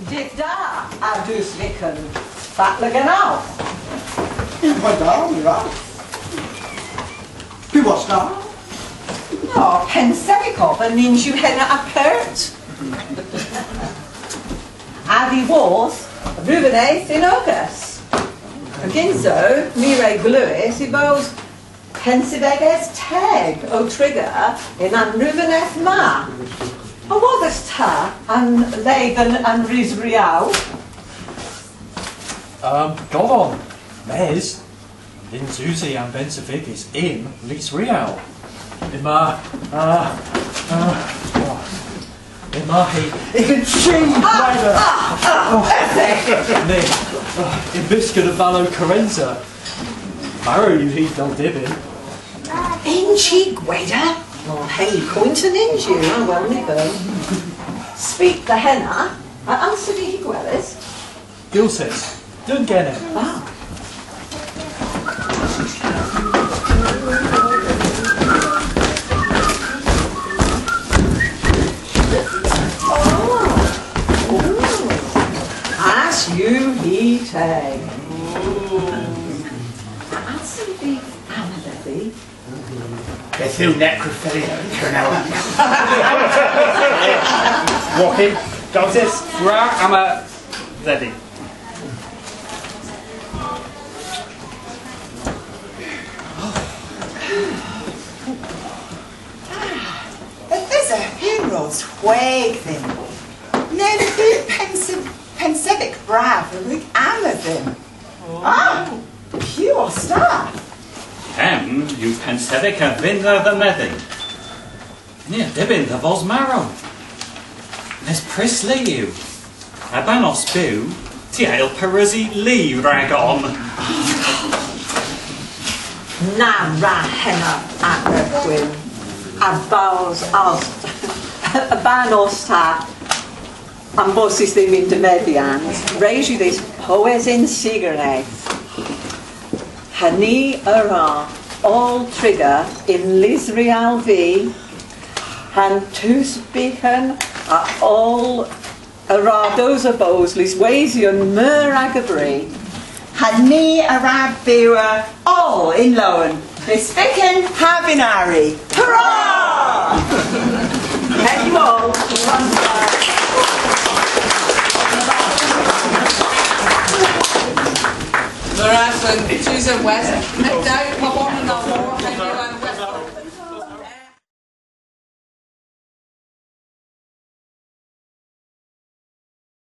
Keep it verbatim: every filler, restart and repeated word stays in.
Dydh da, a dus vykken. Fatla genowgh? Dydh da, meur ras. Piw os ta? O, pennsevik ov, a nyns yw henna apert? A-dhiworth, ruvaneth yn ogas. Hag ytho, my re glewas y vos pennsevegeth teg ow triga yn an ruvaneth ma. A wodhes ta an le dhe'n an Lys Riel? Um, godon, mes, nyns usi an bennsevegeth yn Lys Riel. Yma, uh, uh, oh. Yma hi yn chi gweder. Ah, ah, ah, oh. Ni, oh, yn mysk an avalow kerensa. Marow yw hi dell dybyn. Yn chi gweder? O, hei, poynt a nyns yw, a wel, ni beu. Spit dhe henna, a allsen ni hy gweles? Gilses, dun genev. Ah. Oh. Ooh. Ass yw hi teg. A allsen vy anedhi? Beth yw necrophilia yn Kernewek? Rocky, Francis, gwra omma dhedhi. Yth esa hweg dhyn. Neb yw pennsevik brav a wrug omma dhymm. Ah! Piw os ta? Hemm yw pennsevik a vynn dhe medhi. Ni a dybbyn dhe vos marow. Mes prys li yw. A-ban os bew, ty a yll parusi li ragon. Na wra henna, a Ergwynn. A-ban os, a-ban os ta. An bos eus dhymm yn demedhyans, res yw dhis powes yn sugernav. Ha ni a wra oll triga yn Lys Riel vy, ha'n tus byghan a oll a wra dos ha bos, lyswesyon meur aga bri. Ha ni a wra bewa oll yn lowen, bys vykken ha bynari. Hurrah! Thank you all. Meur ras, an tus a west.